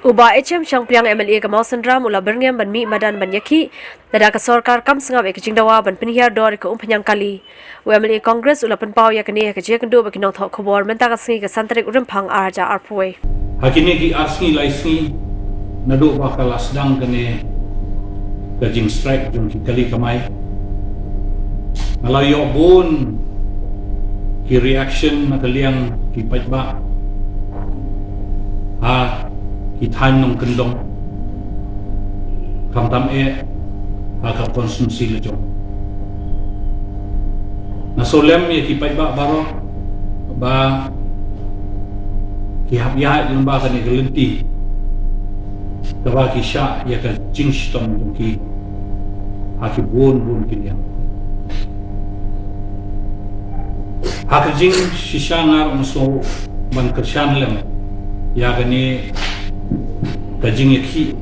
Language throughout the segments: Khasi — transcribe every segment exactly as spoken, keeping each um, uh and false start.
U Bah H M Shangpliang, M L A ka Mawsynram, u la byrngem ban mih madan ban ïakhih lada ka sorkar kam sngap ïa ka jingdawa ban pynhiar dor ïa ka umphniang kali. U M L A Congress u la pynpaw ïa kane ha ka jingïakynduh bad ki nongthoh khubor mynta ka sngi, ka san tarik u Rymphang ar hajar arphew. Ha kine ki ar sngi lai sngi naduh ba ka la sdang kane ka jingstrike jong ki kali kamai, nga la ïoh bun ki reaction na ka liang ki paidbah ha ki thaiñ nongkyndong, khamtam eh ha ka constituency la jong. Nga sngewlem ïa ki paidbah baroh ba ki hap ïaid lyngba kane ka lynti kaba ki shah ïa ka jingshitom jong ki ha ki bun bun ki liang. Ha ka jingshisha nga ruh nga sngew ban kyrshan lem ïa kane ka jingïakhih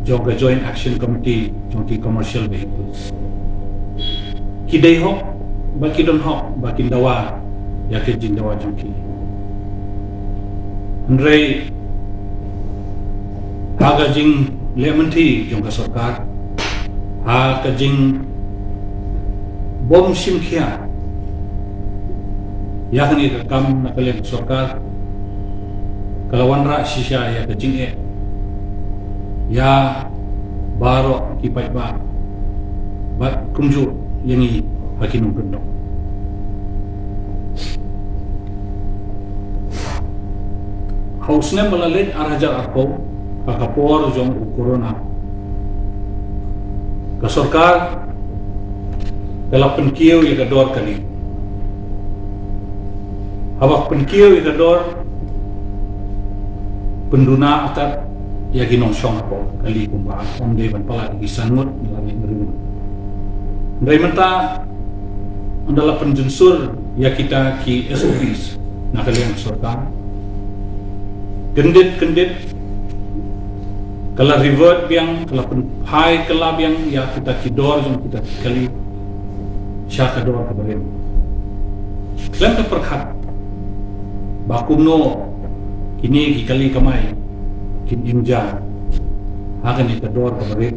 jong ka Joint Action Committee jong ki commercial vehicles. Ki dei hok ba ki don hok ba kin dawa ïa ka jingdawa jong ki. Hynrei ha ka jingleh mynthi jong ka sorkar, ha ka jingbym shim khia ïa kane ka kam na ka liang sorkar, ka la wanrah shisha ïa ka jingeh ïa baroh ki paidbah bad kumjuh ïa ngi ha ki nongkyndong. Ha u snem ba la leit ar hajar arphew, ha ka por jong u corona, ka sorkar ka la pynkiew ïa ka dor kali. Haba pynkiew ïa ka dor, pynduna artat ïa ki nongshong hapoh kali kumba ym dei ban palat ïa ki san ngut lane hynriew ngut. Hynrei mynta ynda la pynjynsur ïa kita ki S O Ps na ka liang sorkar, kyndit kyndit ka la revert biang, ka la pynphai kylla biang ïa kita ki dor jong kita ki kali sha ka dor kaba rit. Khlem da pyrkhat ba kumno kine ki kali kamai kin im ja ha kane ka dor kaba rit,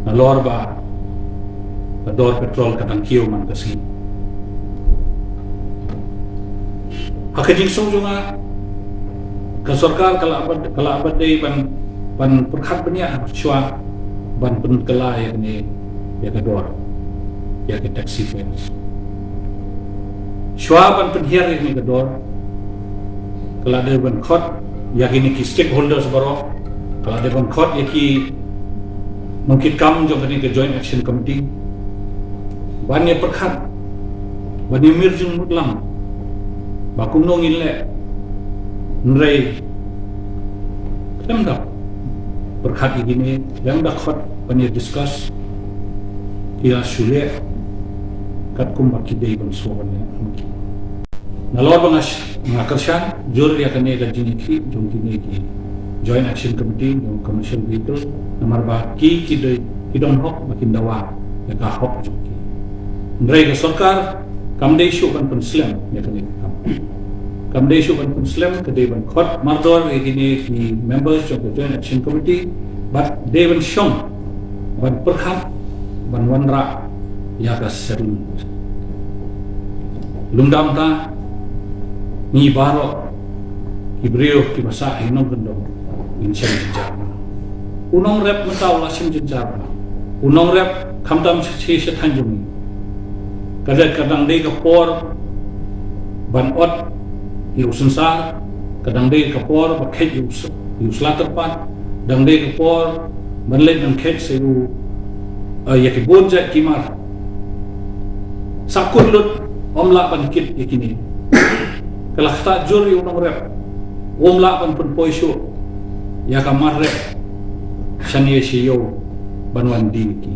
nalor ba ka dor petrol ka dang kiew man ka sngi. Ha ka jingsngew jong nga, ka sorkar ka la bad, ka la bad dei ban, ban pyrkhat bniah shuwa ban pynkylla ïa kane, ïa ka dor, ïa ka taxi fare. Shuwa ban pynhiar ïa kane ka dor, ka la dei ban khot ïa kine ki stakeholders baroh, ka la dei ban khot ïa ki nongkitkam jong kane ka Joint Action Committee ban ïa pyrkhat, ban ïa mir jingmut lang ba kumno ngin leh. Hynrei khlem da pyrkhat ïa kine, khlem da khot ban ïa discuss, ki la shu leh katkum ba ki dei ban shu ban leh. Nalor ba nga sh-, nga kyrshan jur ïa kane ka jingïakhih jong kine ki Joint Action Committee jong commercial vehicle, namar ba ki, ki dei, ki don hok ba kin dawa ïa ka hok jong ki. Hynrei ka sorkar kam dei shuh ban pynslem ïa kane ka kam. Kam dei shuh ban pynslem, ka dei ban khot mardor ïa kine ki members jong ka Joint Action Committee bad dei ban shong ban pyrkhat ban wanrah ïa ka settlement. Lymda mynta ngi baroh ki briew kiba sah ha ki nongkyndong ngin shem jynjar. U nongrep mynta u la shem jynjar. U nongrep khamtam sha, sha, sha thaiñ jong ngi. Ka dei, ka dang dei ka por ban ot ïa u synsar, ka dang dei ka por ba kheit ïa u s-, ïa u sla tyrpad, dang dei ka por ban leit ban kheit sa ïa u, eh, ïa ki bun jait ki mar. Sa kut lut ym lah ban kit ïa kine. Ka la ktah jur ïa u nongrep, um lah ban pynpoi shuh ïa ka mar rep shane sha ïew ban wan die ïa ki.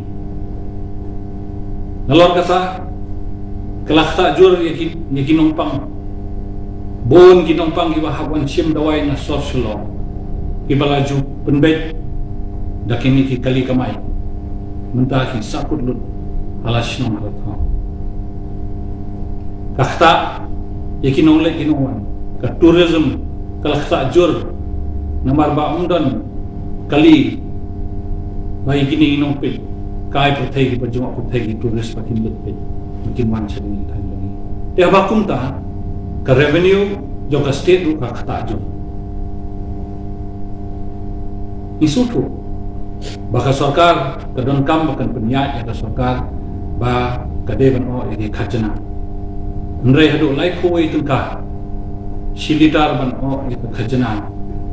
Nalor kata, ka la ktah jur ïa ki, ïa ki nongpang. Bun ki nongpang kiba hap wan shim dawai na sor Shillong, kiba la ju pynbeit da kine ki kali kamai. Mynta ki sah kut lut ha la shnong ha la thaw. Ka ktah ïa ki nongleit ki nongwan, ka tourism ka la ktah jur. Namar ba ym don kali ba ïa kine ki nongpeit kai pyrthei kiba jngoh pyrthei ki tourist ba kin leit peit, ba kin wan sha kine ki thaiñ jong ngi. Te haba kumta ka revenue jong ka state ruh ka ktah jur. Ngi sngewthuh ba ka sorkar ka donkam ba kan pynïaid ïa ka sorkar ba ka dei ban oh ïa ki khajna. Hynrei haduh laiphew wei tyngka shi litar ban oh ïa ka khajna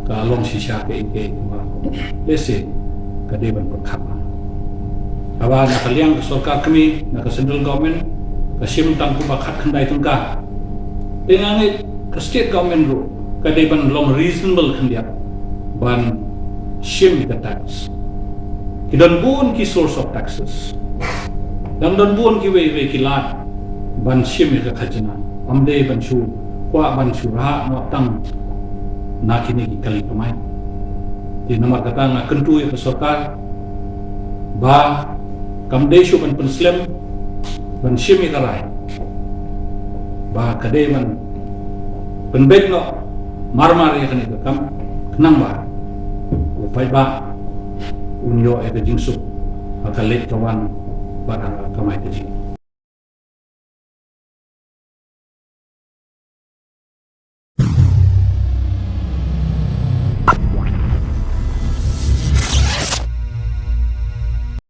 ka long shisha kaei kaei kaba lehse ka dei ban pyrkhat. Haba na ka liang ka sorkar kmie, na ka central government, ka shim tang kumba khatkhyndai tyngka. Te nga ngeit ka state government ruh ka dei ban long reasonable khyndiat ban shim ïa ka tax. Ki don bun ki source of taxes. Dang don bun kiwei kiwei ki lad ban shim ïa ka khajna. Ym dei ban shu kwah ban shu rah noh tang na kine ki kali kamai. Te namar kata nga kyntu ïa ka sorkar ba kam dei shuh ban pynslem, ban shim ïa ka rai, ba ka dei ban pynbeit noh marmar ïa kane ka kam, khnang ba u paidbah un ïoh ïa ka jingsuk ha ka leit ka wan bad ha ka kamai kajih.